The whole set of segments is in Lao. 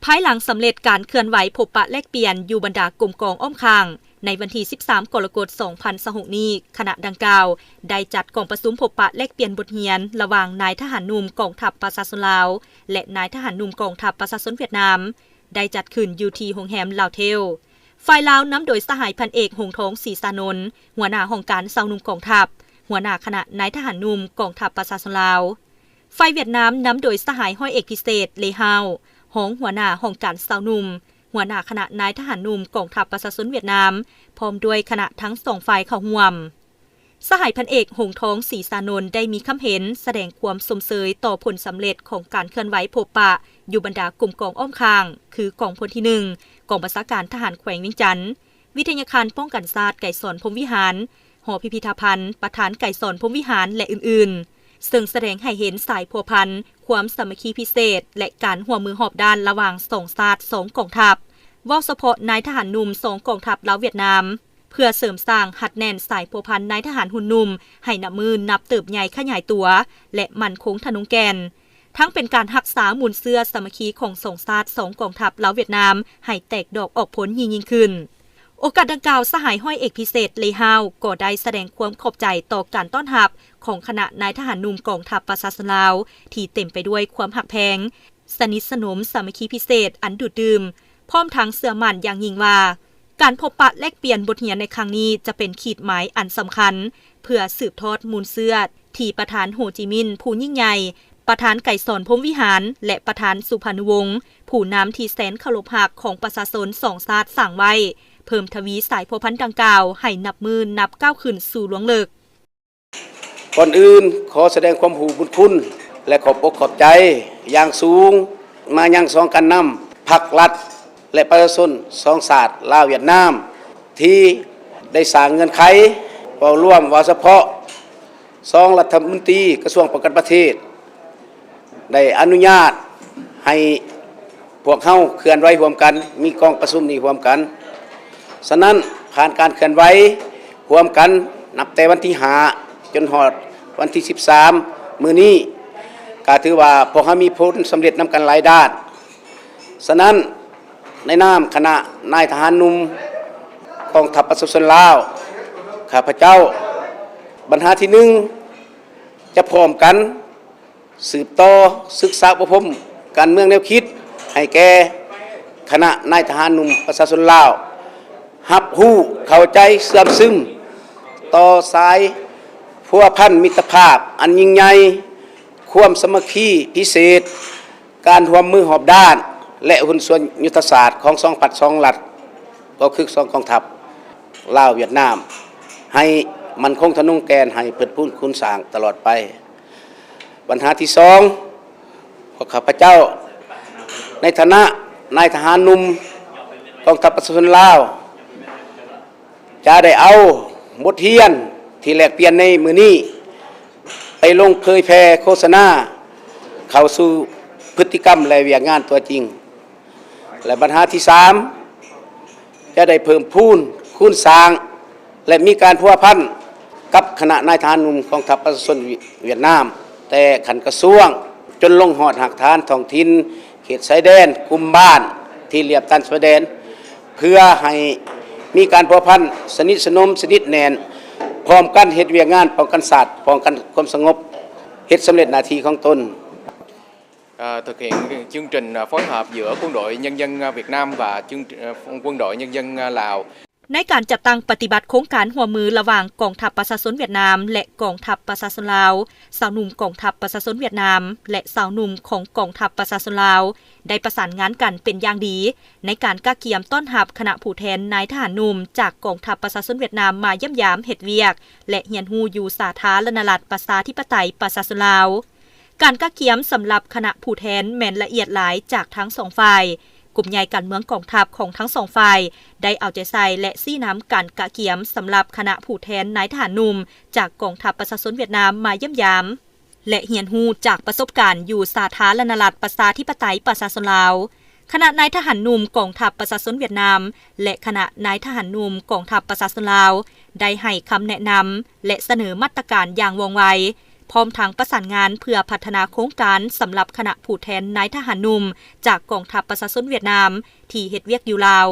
ພາຍຫຼັງສຳເລັດການເຄື່ອນໄຫວພົບປະແລກປ່ຽນຢູ່ບັນດາກົມກອງອ້ອມຂ້າງ ໃນວັນທີສິບສາມ ກໍລະກົດ ສອງພັນຊາວຫົກນີ້, ຄະນະດັ່ງກ່າວໄດ້ຈັດກອງປະຊຸມພົບປະແລກປ່ຽນບົດຮຽນລະຫວ່າງນາຍທະຫານໜຸ່ມກອງທັບປະຊາຊົນລາວ ແລະ ນາຍທະຫານໜຸ່ມກອງທັບປະຊາຊົນຫວຽດນາມ ໄດ້ຈັດຂຶ້ນຢູ່ທີ່ໂຮງແຮມລາວເທວ. ຝ່າຍລາວນຳໂດຍສະຫາຍພັນເອກ ຫົງທອງ ສີສານົນ, ຫົວໜ້າຫ້ອງການຊາວໜຸ່ມກອງທັບ, ຫົວໜ້າຄະນະນາຍທະຫານໜຸ່ມກອງທັບປະຊາຊົນລາວ. ຝ່າຍຫວຽດນາມນຳໂດຍສະຫາຍຮ້ອຍເອກພິເສດ ເລຮາວ, ຮອງຫົວໜ້າຫ້ອງການຊາວໜຸ່ມ, ຫົວໜ້າຄະນະນາຍທະຫານໜຸ່ມກອງທັບປະຊາຊົນຫວຽດນາມ, ພ້ອມດ້ວຍຄະນະທັງສອງຝ່າຍເຂົ້າຮ່ວມ. ສະຫາຍພັນເອກ ຫົງທອງ ສີສານົນ ໄດ້ມີຄຳເຫັນສະແດງຄວາມຊົມເຊີຍຕໍ່ຜົນສຳເລັດຂອງການເຄື່ອນໄຫວພົບປະຢູ່ບັນດາກົມກອງອ້ອມຂ້າງ ຄືກອງພົນທີໜຶ່ງ ກອງບັນຊາການທະຫານແຂວງວຽງຈັນ, ວິທະຍາຄານປ້ອງກັນຊາດໄກສອນ ພົມວິຫານ, ຫໍພິພິທະພັນ ປະທານໄກສອນ ພົມວິຫານ ແລະ ອື່ນໆ, ເຊິ່ງສະແດງໃຫ້ເຫັນສາຍພົວພັນ, ຄວາມສາມັກຄີພິເສດ ແລະ ການຮ່ວມມືຮອບດ້ານລະຫວ່າງສອງຊາດ ສອງກອງທັບ, ເວົ້າສະເພາະນາຍທະຫານໜຸ່ມສອງກອງທັບລາວຫວຽດນາມ, ເພື່ອເສີມສ້າງຮັດແໜ້ນສາຍພົວພັນນາຍທະຫານຮຸ່ນໜຸ່ມໃຫ້ນັບມື້ນັບເຕີບໃຫຍ່ຂະຫຍາຍຕົວ ແລະ ໝັ້ນຄົງທະນົງແກ່ນ, ທັງເປັນການຮັກສາມູນເຊື້ອສາມັກຄີຂອງສອງຊາດ ສອງກອງທັບລາວຫວຽດນາມໃຫ້ແຕກດອກອອກຜົນຍິ່ງໆຂຶ້ນ. ໂອກາດດັ່ງກ່າວ, ສະຫາຍຮ້ອຍເອກພິເສດ ເລຮາວ ກໍໄດ້ສະແດງຄວາມຂອບໃຈຕໍ່ການຕ້ອນຮັບຂອງຄະນະນາຍທະຫານໜຸ່ມກອງທັບປະຊາຊົນລາວ ທີ່ເຕັມໄປດ້ວຍຄວາມຮັກແພງ, ສະໜິດສະໜົມ, ສາມັກຄີພິເສດອັນດູດດື່ມ, ພ້ອມທັງເຊື່ອໝັ້ນຢ່າງຍິ່ງວ່າ ການພົບປະແລກປ່ຽນບົດຮຽນໃນຄັ້ງນີ້ຈະເປັນຂີດໝາຍອັນສຳຄັນ ເພື່ອສືບທອດມູນເຊື້ອທີ່ປະທານໂຮຈິມິນຜູ້ຍິ່ງໃຫຍ່, ປະທານໄກສອນ ພົມວິຫານ ແລະ ປະທານສຸພານຸວົງ, ຜູ້ນຳທີ່ແສນເຄົາລົບຮັກຂອງປະຊາຊົນສອງຊາດສ້າງໄວ້, ເພີ່ມທະວີສາຍພົວພັນດັ່ງກ່າວໃຫ້ນັບມື້ນັບກ້າວຂຶ້ນສູ່ລວງເລິກ. ກ່ອນອື່ນ, ຂໍສະແດງຄວາມຮູ້ບຸນຄຸນ ແລະ ຂອບອົກຂອບໃຈຢ່າງສູງມາຍັງສອງການນຳພັກລັດ ແລະ ປະຊາຊົນສອງຊາດລາວຫວຽດນາມ ທີ່ໄດ້ສ້າງເງື່ອນໄຂ ເວົ້າລວມ, ເວົ້າສະເພາະ ສອງລັດຖະມົນຕີກະຊວງປ້ອງກັນປະເທດ ໄດ້ອະນຸຍາດໃຫ້ພວກເຮົາເຄື່ອນໄຫວຮ່ວມກັນ, ມີກອງປະຊຸມນີ້ຮ່ວມກັນ. ສະນັ້ນ, ຜ່ານການເຄື່ອນໄຫວຮ່ວມກັນນັບແຕ່ວັນທີຫ້າ ຈົນຮອດວັນທີສິບສາມ ມື້ນີ້, ກະຖືວ່າພວກເຮົາມີຜົນສຳເລັດນຳກັນຫຼາຍດ້ານ. ສະນັ້ນ, ໃນນາມຄະນະນາຍທະຫານໜຸ່ມກອງທັບປະຊາຊົນລາວ, ຂ້າພະເຈົ້າ, ບັນຫາທີໜຶ່ງ, ຈະພ້ອມກັນ ສືບຕໍ່ສຶກສາອົບຮົມການເມືອງແນວຄິດໃຫ້ແກ່ຄະນະນາຍທະຫານໜຸ່ມປະຊາຊົນລາວ ຮັບຮູ້ເຂົ້າໃຈເຊື່ອມຊຶມຕໍ່ສາຍພົວພັນມິດຕະພາບອັນຍິ່ງໃຫຍ່, ຄວາມສາມັກຄີພິເສດ, ການຮ່ວມມືຮອບດ້ານ ແລະ ຫຸ້ນສ່ວນຍຸດທະສາດຂອງສອງພັກສອງລັດ, ກໍຄືສອງກອງທັບລາວຫວຽດນາມ ໃຫ້ໝັ້ນຄົງທະນົງແກ່ນ, ໃຫ້ເພີ່ມພູນຄູນສ້າງຕະຫຼອດໄປ. ບັນຫາທີສອງ, ພວກຂ້າພະເຈົ້າ ໃນຖານະນາຍທະຫານໜຸ່ມກອງທັບປະຊາຊົນລາວ ຈະໄດ້ເອົາບົດຮຽນທີ່ແລກປ່ຽນໃນມື້ນີ້ ໄປລົງເຜີຍແຜ່ໂຄສະນາເຂົ້າສູ່ພຶດຕິກຳ ແລະ ວຽກງານຕົວຈິງ. ແລະ ບັນຫາທີສາມ ຈະໄດ້ເພີ່ມພູນຄູນສ້າງ ແລະ ມີການພົວພັນກັບຄະນະນາຍທະຫານໜຸ່ມກອງທັບປະຊາຊົນຫວຽດນາມ ແຕ່ຂັ້ນກະຊວງ ຈົນລົງຮອດຮາກຖານທ້ອງຖິ່ນ, ເຂດຊາຍແດນ, ກຸ່ມບ້ານທີ່ລຽບຕາມຊາຍແດນ, ເພື່ອໃຫ້ມີການພົວພັນສະໜິດສະໜົມ, ສະໜິດແໜ້ນ, ພ້ອມກັນເຮັດວຽກງານປ້ອງກັນຊາດ, ປ້ອງກັນຄວາມສະຫງົບ, ເຮັດສຳເລັດໜ້າທີ່ຂອງຕົນ. Ờ, thực hiện chương trình, ờ, phối hợp giữa Quân đội Nhân dân, ờ, Việt Nam và chương, ờ, Quân đội Nhân dân, ờ, Lào. ໃນການຈັດຕັ້ງປະຕິບັດໂຄງການຮ່ວມມືລະຫວ່າງກອງທັບປະຊາຊົນຫວຽດນາມ ແລະ ກອງທັບປະຊາຊົນລາວ, ຊາວໜຸ່ມກອງທັບປະຊາຊົນຫວຽດນາມ ແລະ ຊາວໜຸ່ມຂອງກອງທັບປະຊາຊົນລາວ ໄດ້ປະສານງານກັນເປັນຢ່າງດີ ໃນການກະກຽມຕ້ອນຮັບຄະນະຜູ້ແທນນາຍທະຫານໜຸ່ມຈາກກອງທັບປະຊາຊົນຫວຽດນາມມາຢ້ຽມຢາມເຮັດວຽກ ແລະ ຮຽນຮູ້ຢູ່ສາທາລະນະລັດປະຊາທິປະໄຕປະຊາຊົນລາວ. ການກະກຽມສຳລັບຄະນະຜູ້ແທນແມ່ນລະອຽດຫຼາຍຈາກທັງສອງຝ່າຍ. ກົມໃຫຍ່ການເມືອງກອງທັບຂອງທັງສອງຝ່າຍໄດ້ເອົາໃຈໃສ່ ແລະ ຊີ້ນຳການກະກຽມສຳລັບຄະນະຜູ້ແທນນາຍທະຫານໜຸ່ມຈາກກອງທັບປະຊາຊົນຫວຽດນາມມາຢ້ຽມຢາມ ແລະ ຮຽນຮູ້ຈາກປະສົບການຢູ່ສາທາລະນະລັດປະຊາທິປະໄຕປະຊາຊົນລາວ. ຄະນະນາຍທະຫານໜຸ່ມກອງທັບປະຊາຊົນຫວຽດນາມ ແລະ ຄະນະນາຍທະຫານໜຸ່ມກອງທັບປະຊາຊົນລາວ ໄດ້ໃຫ້ຄຳແນະນຳ ແລະ ສະເໜີມາດຕະການຢ່າງວ່ອງໄວ, ພ້ອມທັງປະສານງານເພື່ອພັດທະນາໂຄງການສຳລັບຄະນະຜູ້ແທນນາຍທະຫານໜຸ່ມຈາກກອງທັບປະຊາຊົນຫວຽດນາມທີ່ເຮັດວຽກຢູ່ລາວ.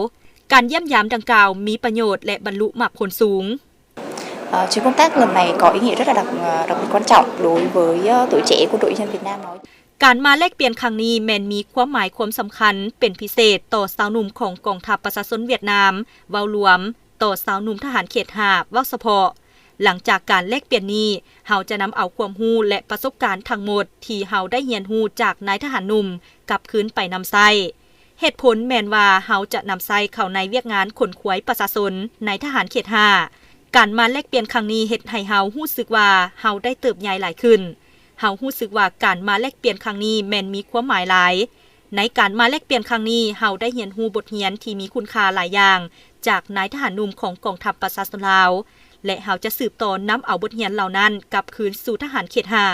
ການຢ້ຽມຢາມດັ່ງກ່າວມີປະໂຫຍດ ແລະ ບັນລຸໝາກຜົນສູງ. Ờ, chuyến công tác lần này có ý nghĩa rất là đặc, ờ, đặc biệt quan trọng đối với, ờ, tuổi trẻ Quân đội Nhân dân Việt Nam nói. ການມາແລກປ່ຽນຄັ້ງນີ້ແມ່ນມີຄວາມໝາຍຄວາມສຳຄັນເປັນພິເສດຕໍ່ຊາວໜຸ່ມຂອງກອງທັບປະຊາຊົນຫວຽດນາມເວົ້າລວມ, ຕໍ່ຊາວໜຸ່ມທະຫານເຂດຫ້າເວົ້າສະເພາະ. ຫຼັງຈາກການແລກປ່ຽນນີ້, ເຮົາຈະນຳເອົາຄວາມຮູ້ ແລະ ປະສົບການທັງໝົດທີ່ເຮົາໄດ້ຮຽນຮູ້ຈາກນາຍທະຫານໜຸ່ມກັບຄືນໄປນຳໃຊ້. ເຫດຜົນແມ່ນວ່າເຮົາຈະນຳໃຊ້ເຂົ້າໃນວຽກງານຂົນຂວາຍປະຊາຊົນໃນທະຫານເຂດຫ້າ. ການມາແລກປ່ຽນຄັ້ງນີ້ເຮັດໃຫ້ເຮົາຮູ້ສຶກວ່າເຮົາໄດ້ເຕີບໃຫຍ່ຫຼາຍຂຶ້ນ. ເຮົາຮູ້ສຶກວ່າການມາແລກປ່ຽນຄັ້ງນີ້ແມ່ນມີຄວາມໝາຍຫຼາຍ. ໃນການມາແລກປ່ຽນຄັ້ງນີ້, ເຮົາໄດ້ຮຽນຮູ້ບົດຮຽນທີ່ມີຄຸນຄ່າຫຼາຍຢ່າງຈາກນາຍທະຫານໜຸ່ມຂອງກອງທັບປະຊາຊົນລາວ ແລະ ເຮົາຈະສືບຕໍ່ນຳເອົາບົດຮຽນເຫຼົ່ານັ້ນກັບຄືນສູ່ທະຫານເຂດຫ້າ.